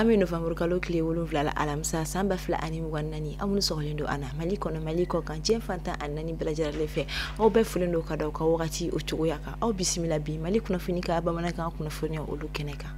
An bɛ novembre kalo tile 7 la, alamisa, san 2024. Aw minnu sɔgɔlen don an na Mali kɔnɔ, Mali kɔ kan, diɲɛ fan 14 bɛɛ lajɛlen fɛ, aw bɛɛ folen don ka da aw ka wagati o cogoya kan. Aw bisimila bi Mali kunnafoni ka bamanankan kunnafoniya olu kɛnɛ kan.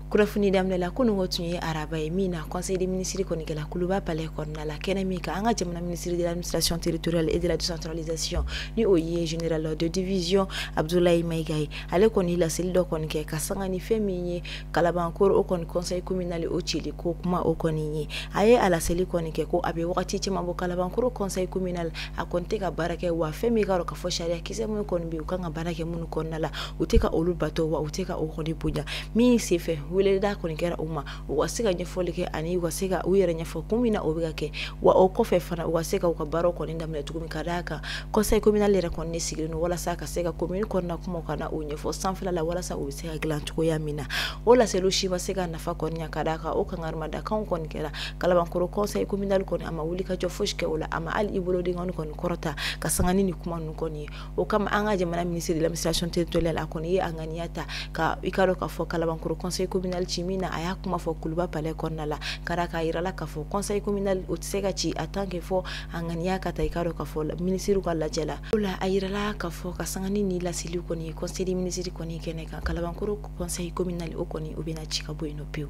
Kunnafoni daminɛ la, kununko tun ye araba ye min na conseil des ministres kɔni kɛla Kuluba palais kɔnɔna la, kɛnɛ min kan an ka jamana ministre de l'administration territoriale et de la décentralisation, ni o ye général de division Abdoulaye Maïga ye. Ale kɔni laseli dɔ kɔni kɛ ka sanga ni fɛn min ye Kalabankoro o kɔni conseil communal o cili ko kuma o kɔni ye. A ye a laseli kɔni kɛ ko a bɛ wagati caman bɔ Kalabankoro conseil communal a kɔni tɛ ka baara kɛ, wa fɛn min k'a dɔn k'a fɔ sariya kisɛ minnu kɔni bɛ yen u kan ka baara kɛ minnu kɔnɔna la, u tɛ ka olu bato, wa u tɛ ka o kɔni bonya. Min senfɛ weleda kɔni kɛra u ma, u ka se ka ɲɛfɔli kɛ ani u ka se ka u yɛrɛ ɲɛfɔ kun min na o bɛ ka kɛ, wa o kɔfɛ fana u ka se ka u ka baaraw kɔni daminɛ tuguni, ka d'a kan conseil communal yɛrɛ kɔni de sigilen don walasa ka se ka commune kɔnɔna kumaw ka na o ɲɛfɔ sanfɛla la, walasa u bɛ se ka dilan cogoya min na. O laseliw si ma se ka nafa kɔni ɲɛ, ka d'a kan o kangarimadakanw kɔni kɛra Kalabankoro conseil communal kɔni a ma wuli ka jɔ fosi kɛ o la, a ma hali i bolodenkɔni kɔni kɔrɔta ka sanga ni nin kuma ninnu kɔni ye. O kama an ka jamana ministre de l'administration territoriale a kɔni ye a ŋaniya ta ka i ka dɔn k'a fɔ Kalabankoro conseil communal ci, min na a y'a kuma fɔ Kuluba palais kɔnɔna la, ka d'a kan a yirala k'a fɔ conseil communal o tɛ se ka ci en tant que fɔ a ŋaniya ka ta i ka dɔn k'a fɔ ministre ka lajɛ la. O la a yirala k'a fɔ ka sanga ni nin laseli kɔni ye conseil des ministres kɔni kɛnɛ kan, Kalabankoro conseil communal o kɔni o bɛna ci ka bɔ yen nɔ pewu.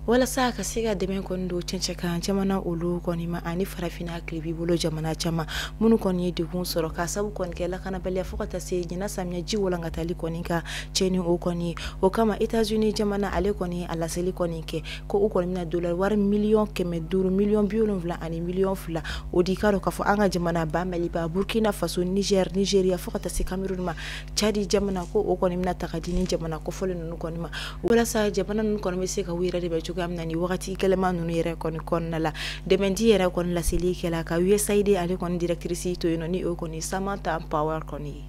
Walasa ka se ka dɛmɛ kɔni don cɛncɛn kan jamana olu kɔni ma ani farafinna tilebi bolo jamana caman minnu kɔni ye degun sɔrɔ ka sabu kɔni kɛ lakanabaliya fo ka taa se ɲinan samiya ji walankatali kɔni ka cɛni o kɔni ye. O kama États-Unis jamana ale kɔni a laseli kɔni kɛ ko u kɔni bɛna dollar wari 500 miliyɔn 70 ani 2 miliyɔn o di k'a dɔn k'a fɔ an ka jamana ba Maliba, Burkina Faso, Niger, Nigeria fo ka taa se Cameroun ma, Tchad jamana, ko o kɔni bɛna ta ka di ni jamana kofɔlen ninnu kɔni ma, walasa jamana ninnu kɔni bɛ se ka u yɛrɛ dɛmɛ cogoya min na ni wagati gɛlɛman ninnu yɛrɛ kɔni kɔnɔna la. Dɛmɛdi yɛrɛ kɔni laseli kɛla ka USAID ale kɔni directrice to yen nɔ, ni o kɔni Samantha Power kɔni ye.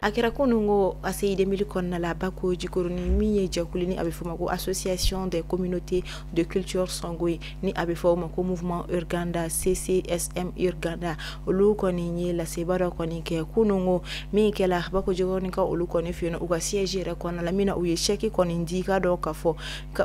A kɛra kunun ko ACI 2000 kɔnɔna la, Bako Jikɔrɔni, min ye jɛkulu ni a bɛ fɔ o ma ko Association des communautés de culture Songhoï, ni a bɛ fɔ o ma ko Mouvement Urganda CCSM Urganda, olu kɔni ye laseba dɔ kɔni kɛ kunun ko min kɛla Bako Jikɔrɔni ka olu kɔni fɛ yen, u ka siège yɛrɛ kɔnɔna la, min na u ye chèque kɔni di k'a dɔn k'a fɔ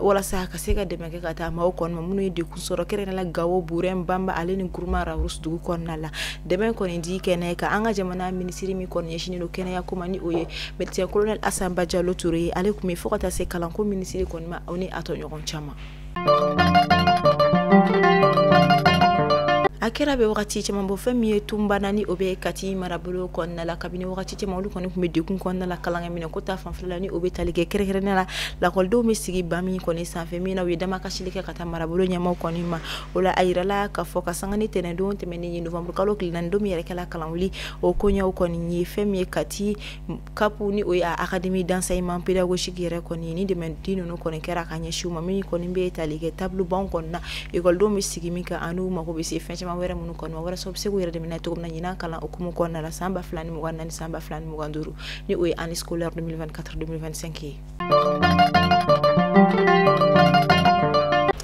walasa ka se ka dɛmɛ kɛ ka taa maaw kɔni ma minnu ye degun sɔrɔ, kɛrɛnkɛrɛnnenya la Gawo, Burɛn, Banba ale ni Guruma Rharous dugu kɔnɔna la. Dɛmɛ kɔni di kɛnɛ kan, an ka jamana minisiri min kɔni ɲɛsinnen don kɛnɛya ko ma, ni o ye médecin colonel Asanba Jalo Ture ye, ale tun bɛ, fo ka taa se kalanko minisiri kɔni ma, aw ni a tɔɲɔgɔn caman. A kɛra bɛ wagati caman bɔ, fɛn min ye Tunbana ni o bɛ Kati marabolo kɔnɔna la, kabini wagati caman olu kɔni tun bɛ degun kɔnɔna la kalankɛminɛn ko ta fanfɛla la, ni o bɛ tali kɛ kɛrɛnkɛrɛnnenya la lakɔlidenw bɛ sigi ba min kɔni sanfɛ, min na u ye damakasili kɛ ka taa marabolo ɲɛmaaw kɔni ma. O la a yirala k'a fɔ ka sanga ni tɛnɛndon tɛmɛnen ye, novembre kalo tile 4, don min yɛrɛ kɛla kalanwuli o koɲɛw kɔni ye, fɛn min ye Kati CAP, ni o ye académie d'enseignement pédagogique yɛrɛ kɔni, ni dɛmɛdi ninnu kɔni kɛra ka ɲɛsin u ma, min kɔni bɛ tali kɛ table banc kɔni na ekɔlidenw bɛ sigi min kan, ani u mago bɛ se fɛn caman wɛrɛ minnu kɔni ma, walasa u bɛ se k'u yɛrɛ dɛmɛ n'a ye cogo min na ɲinan kalan hukumu kɔnɔna la, san 2024, san 2025, ni o ye année scolaire 2024 2025 ye.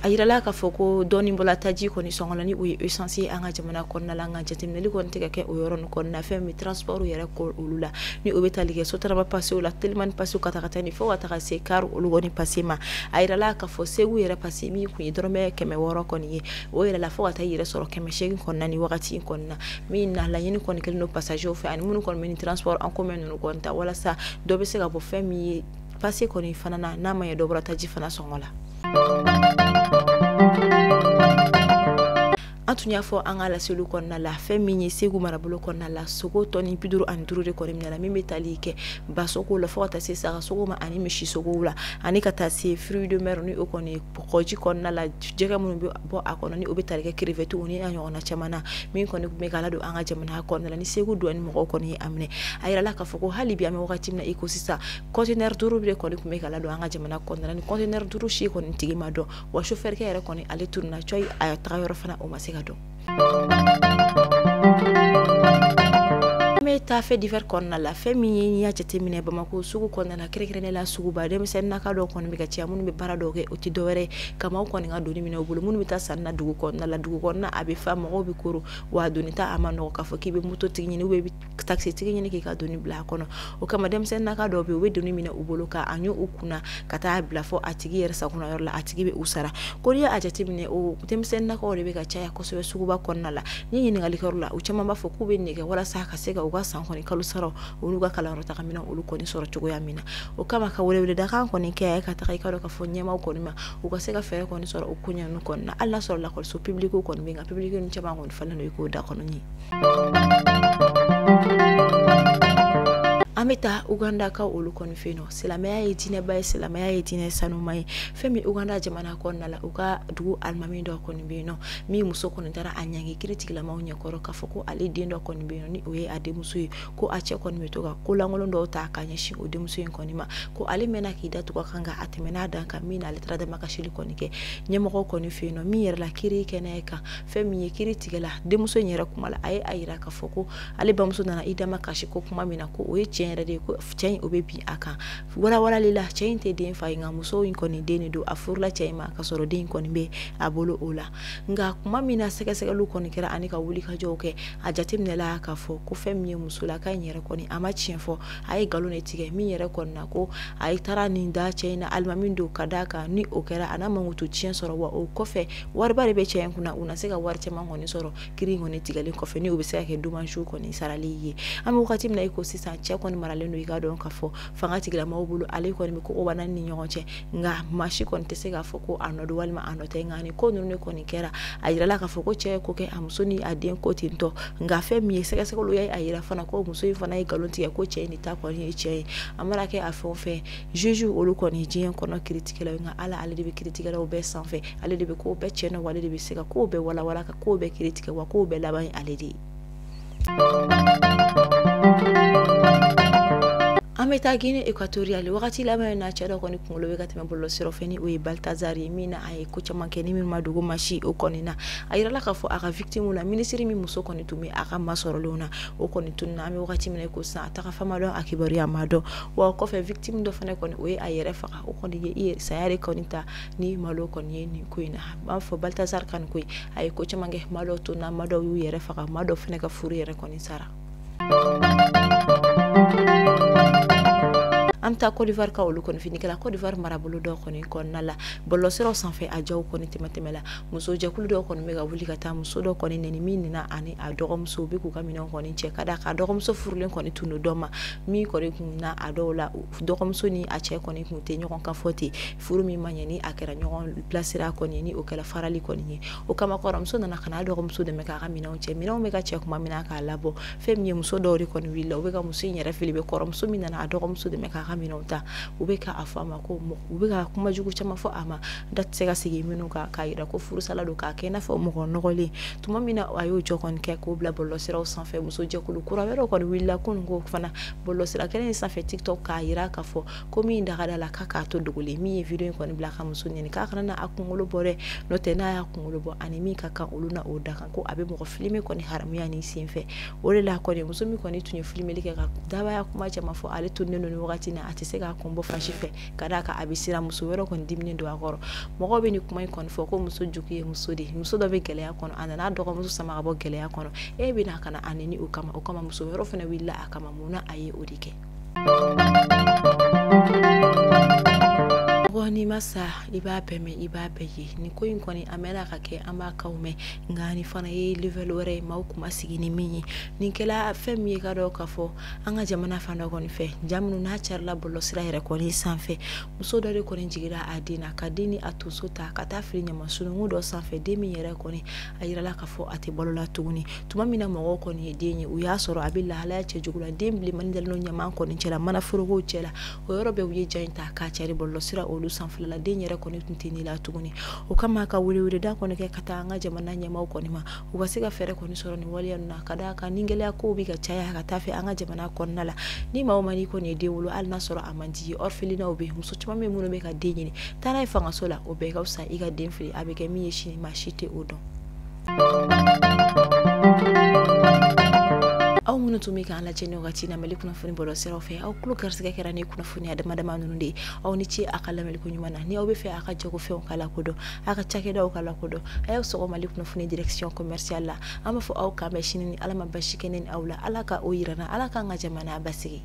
A yirala k'a fɔ ko dɔɔni bɔla taji kɔni sɔngɔ la, ni o ye essence ye an ka jamana kɔnɔna la, nka jateminɛli kɔni tɛ ka kɛ o yɔrɔ ninnu kɔnɔna na, fɛn min transport yɛrɛ ko olu la, ni o bɛ tali kɛ Sotrama passew la, Telimani passew, ka taga taa ni fo ka taga se car olu kɔni passe ma. A yirala k'a fɔ Segu yɛrɛ passe min kun ye dɔrɔmɛ 600 kɔni ye, o yɛrɛ la fo ka taa i yɛrɛ sɔrɔ 800 kɔnɔna ni wagati in kɔnɔna, min na laɲini kɔni kɛlen don passagers fɛ ani minnu kɔni bɛ ni transport en commun ninnu kɔni ta, walasa dɔ bɛ se ka bɔ fɛn min ye passe kɔni fana na, n'a ma ɲɛ dɔ bɔra taji fana sɔngɔ la. An tun y'a fɔ an ka laseliw kɔnɔna la, fɛn min ye Segu marabolo kɔnɔna la, sogo tɔni 55 de kɔni minɛla, min bɛ tali kɛ basogo la fo ka taa se sagasogo ma ani misisogow la, ani ka taa se fruits de mer, ni o kɔni kɔji kɔnɔna la jɛgɛ minnu bɛ bɔ a kɔnɔ, ni o bɛ tali kɛ crevette ni a ɲɔgɔnna caman na, min kɔni tun bɛ ka ladon an ka jamana kɔnɔna la, ni Segu douane mɔgɔw kɔni ye a minɛ. A yirala k'a fɔ ko hali bi an bɛ wagati min na i ko sisan, conteneur 5 de kɔni tun bɛ ka ladon an ka jamana kɔnɔna la, ni conteneur 5 si kɔni tigi ma dɔn, wa chauffeur kɛ yɛrɛ kɔni ale tununna cɔyi, a taga yɔrɔ fana o ma se ka dɔn. An bɛ An bɛ taa fait divers kɔnɔna la. Fɛn min ye, n'i y'a jateminɛ Bamakɔ sugu kɔnɔna la, kɛrɛnkɛrɛnnenya la suguba, denmisɛnnin naka dɔw kɔni bɛ ka caya minnu bɛ baara dɔw kɛ, o tɛ dɔwɛrɛ ka maaw kɔni ka doni minɛ u bolo, minnu bɛ taa sanni na dugu kɔnɔna la. Dugu kɔnɔna a bɛ fa, mɔgɔw bɛ koro, wa doni ta a ma nɔgɔ k'a fɔ k'i bɛ moto tigi ɲini ou bien i bɛ taxi tigi ɲini k'i ka doni bila a kɔnɔ. O kama denmisɛnnin naka dɔw bɛ yen, u bɛ doni minɛ u bolo k'a ɲun u kunna ka taa bila fɔ a tigi yɛrɛ sakona yɔrɔ la, a tigi bɛ u sara. Ko n'i y'a jateminɛ, o denmisɛnnin nakaw de bɛ ka caya kosɛbɛ suguba kɔnɔna la. Ni ɲininkali kɛr'u la, u caman b'a fɔ k'u bɛ nɛgɛ walasa ka se ka u ka san kɔni kalo sara, olu ka kalanyɔrɔ taga minɛn olu kɔni sɔrɔ cogoya min na. O kama ka weleweledakan kɔni kɛ ka taga i ka dɔn k'a fɔ ɲɛmaaw kɔni ma, u ka se ka fɛɛrɛ kɔni sɔrɔ o koɲɛ ninnu kɔni na, hali n'a sɔrɔ lakɔliso public kɔni bɛ yen, nka public ninnu caman kɔni falen don i k'o da kɔnɔ ɲɛ. An bɛ taa Ugandakaw olu kɔni fɛ yen nɔ. Silamɛya ye diinɛba ye, silamɛya ye diinɛ sanuma ye. Fɛn min Uganda jamana kɔnɔna la, u ka dugu alimami dɔ kɔni bɛ yen nɔ, min muso kɔni taara a ɲangi kiiri tigilamaw ɲɛkɔrɔ k'a fɔ ko ale den dɔ kɔni bɛ yen nɔ, ni o ye a denmuso ye, ko a cɛ kɔni bɛ to ka ko lankolon dɔw ta ka ɲɛsin o denmuso in kɔni ma, ko ale mɛnna k'i da tugu a kan, a tɛmɛn'a dan kan, min na ale taara damakasili kɔni kɛ ɲɛmɔgɔ kɔni fɛ yen nɔ, min yɛrɛ la kiiri kɛnɛ kan. Fɛn min ye kiiri tigɛla denmuso in yɛrɛ kuma la, a ye a yira k'a fɔ ko ale bamuso nana i damakasi ko kuma min na, ko o ye tiɲɛ yɛrɛ de ye, ko cɛ in o bɛ bin a kan. Walawalali la, cɛ in tɛ den fa ye, nka muso in kɔni den de don. A furula cɛ in ma ka sɔrɔ den in kɔni bɛ a bolo o la. Nka kuma min na sɛgɛsɛgɛliw kɔni kɛra ani ka wulikajɔw kɛ, a jateminɛla k'a fɔ ko fɛn min ye musolaka in yɛrɛ kɔni, a ma tiɲɛ fɔ, a ye nkalon de tigɛ. Min yɛrɛ kɔni na, ko a ye taara nin da cɛ in na, alimami don, ka d'a kan ni o kɛra a n'a mankutu tiɲɛ sɔrɔ, wa o kɔfɛ wariba de bɛ cɛ in kunna, u na se ka wari caman kɔni sɔrɔ kiiri in kɔni tigɛlen kɔfɛ, ni o bɛ se ka kɛ dommage kɔni sarali ye. An bɛ wagati min na i ko sisan, cɛ kɔni maralen don i ka dɔn k'a fɔ fanga tigilamɔgɔw bolo, ale kɔni bɛ kogoba naani ni ɲɔgɔn cɛ, nka maa si kɔni tɛ se k'a fɔ ko a nɔ don walima a nɔ tɛ. Nka ni ko ninnu de kɔni kɛra, a yirala k'a fɔ ko cɛ ye ko kɛ a muso ni a den ko ten tɔ. Nka fɛn min ye sɛgɛsɛgɛliw ye, a yira fana ko muso in fana ye nkalon tigɛ, ko cɛ in de ta kɔni ye cɛ ye. A mana kɛ a fɛn o fɛn, juge olu kɔni diɲɛ kɔnɔ kiiritigɛlaw, nka Ala ale de bɛ kiiritigɛlaw bɛɛ sanfɛ, ale de bɛ ko bɛɛ cɛ wa ale de bɛ se ka ko bɛɛ walawala, ka ko bɛɛ kiiri tigɛ, wa ko bɛɛ laban ye ale de ye. An bɛ taa Guinée équatoriale. Wagati laban in na, cɛ dɔ kɔni kunkolo bɛ ka tɛmɛ bɔlɔlɔsiraw fɛ, ni o ye Baltazar ye, min na a ye ko caman kɛ ni min ma dogo maa si o kɔni na. A yirala k'a fɔ a ka victime na, minisiri min muso kɔni tun bɛ a ka masɔrɔlenw na, o kɔni tununna. An bɛ wagati min na i ko sisan, a taga fan ma dɔn, a kibaruya ma dɔn. Wa o kɔfɛ, victime dɔ fana kɔni, o ye a yɛrɛ faga, o kɔni ye saya de kɔni ta ni malo kɔni ye nin ko in na. A b'a fɔ Baltazar ka nin ko in, a ye ko caman kɛ, maa dɔw tununna, maa dɔw y'u yɛrɛ faga, maa dɔw fana ka furu yɛrɛ kɔni sara. An bɛ taa Côte d'Ivoire ka olu kɔni finikɛla Côte d'Ivoire marabolo dɔ kɔni kɔnɔna la, bɔlɔlɔsiraw sanfɛ a jaw kɔni tɛmɛ la, muso jɛkulu dɔw kɔni bɛ ka wuli ka taa muso dɔ kɔni neni, min nana ani a dɔgɔmuso, u bɛ k'u ka minɛnw kɔni cɛ, ka d'a kan a dɔgɔmuso furulen kɔni tun don dɔ ma, min kɔni kun na a dɔw la dɔgɔmuso ni a cɛ kɔni kun tɛ ɲɔgɔn kan fɔ ten. Furu min ma ɲɛ, ni a kɛra ɲɔgɔn bilasira kɔni, ni o kɛra farali kɔni ye. O kama kɔrɔmuso nana ka na a dɔgɔmuso dɛmɛ k'a ka minɛnw cɛ. Minɛnw bɛ ka cɛ kuma min na k'a labɔ, fɛn min ye muso dɔw de kɔni wulila, u bɛ ka muso in yɛrɛ fili bɛ kɔrɔmuso min nana a dɔgɔmuso dɛmɛ k'a ka minɛnw ta, u bɛ ka a fɔ a ma ko u bɛ ka kuma jugu caman fɔ a ma, da tɛ se ka sigi minnu kan, k'a yira ko furusala don, k'a kɛ i n'a fɔ mɔgɔ nɔgɔlen. Tuma min na a y'o jɔ kɔni kɛ k'o bila bɔlɔlɔsiraw sanfɛ, muso jɛkulu kura wɛrɛw kɔni wulila kunun ko fana bɔlɔlɔsira kelen in sanfɛ TikTok, k'a yira k'a fɔ ko min dagada la k'a k'a to dogolen, min ye video in kɔni bila ka muso ɲini k'a kana na a kunkolo bɔ dɛ, n'o tɛ n'a y'a kunkolo bɔ ani min ka kan olu na o da kan, ko a bɛ mɔgɔ filmer kɔni haramuya ni sen fɛ. O de la kɔni muso min kɔni tun ye filmeli kɛ ka dabaya kuma caman fɔ, ale tununnen don nin wagati na, a tɛ se k'a kun bɔ fan si fɛ, ka d'a kan a bɛ siran, muso wɛrɛ kɔni diminen don a kɔrɔ. Mɔgɔw bɛ nin kuma in kɔni fɔ ko muso jugu ye muso de ye, muso dɔ bɛ gɛlɛya kɔnɔ, a nana a dɔgɔmuso sama ka bɔ gɛlɛya kɔnɔ, e bɛna ka na a neni o kama. O kama muso wɛrɛ fana wulila a kama, mun na a ye o de kɛ? Mɔgɔ n'i ma sa, i b'a bɛɛ mɛn, i b'a bɛɛ ye. Nin ko in kɔni a mɛnna ka kɛ, an b'a kaw mɛn, nka nin fana ye level wɛrɛ ye, maaw kuma sigi ni min ye. Nin kɛla fɛn min ye, ka dɔn k'a fɔ an ka jamana fan dɔ kɔni fɛ, ja minnu n'a carila bɔlɔlɔsira yɛrɛ kɔni sanfɛ, muso dɔ de kɔni jiginra a den na, ka den ni a tonso ta ka taa fili ɲama sununkun dɔ sanfɛ. Den min yɛrɛ kɔni a yirala k'a fɔ a tɛ balo la tuguni. Tuma min na mɔgɔw kɔni ye den ye, u y'a sɔrɔ a bɛ lahalaya cɛjugu la, den bilenmani dalen don ɲama kɔni cɛla, mana forokow cɛla. O yɔrɔ bɛɛ u ye ja in ta k'a cari bɔlɔlɔsira olu sanfɛla la. Den yɛrɛ kɔni tun tɛ ni la tuguni. O kama ka weleweleda kɔni kɛ ka taa an ka jamana ɲɛmaaw kɔni ma, u ka se ka fɛɛrɛ kɔni sɔrɔ nin waleya ninnu na, ka d'a kan ni gɛlɛya kow bɛ ka caya ka taa fɛ an ka jamana kɔnɔna la. Ni maa o maa n'i kɔni ye den wolo, hali n'a sɔrɔ a man di ye, orphelinat bɛ yen, muso caman bɛ minnu bɛ ka den ɲini, taa n'a ye fangaso la, o bɛɛ ka fisa i ka den fili, a bɛ kɛ min ye sini maa si tɛ o dɔn. Aw minnu tun bɛ k'an lajɛ ni wagati na Mali kunnafoni bɔlɔlɔsiraw fɛ, aw tulo garisɛgɛ kɛra ni kunnafoniya dama dama ninnu de ye. Aw ni ce a ka lamɛnliko ɲuman na. Ni aw bɛ fɛ a ka jagofɛnw ka lakodɔn, a ka cakɛdaw ka lakodɔn, a y'aw sɔgɔ Mali kunnafoni direction commerciale la. An b'a fɔ aw k'an bɛn sini ni Ala ma basi kɛ ne ni aw la. Ala ka o yira n na, Ala k'an ka jamana basigi.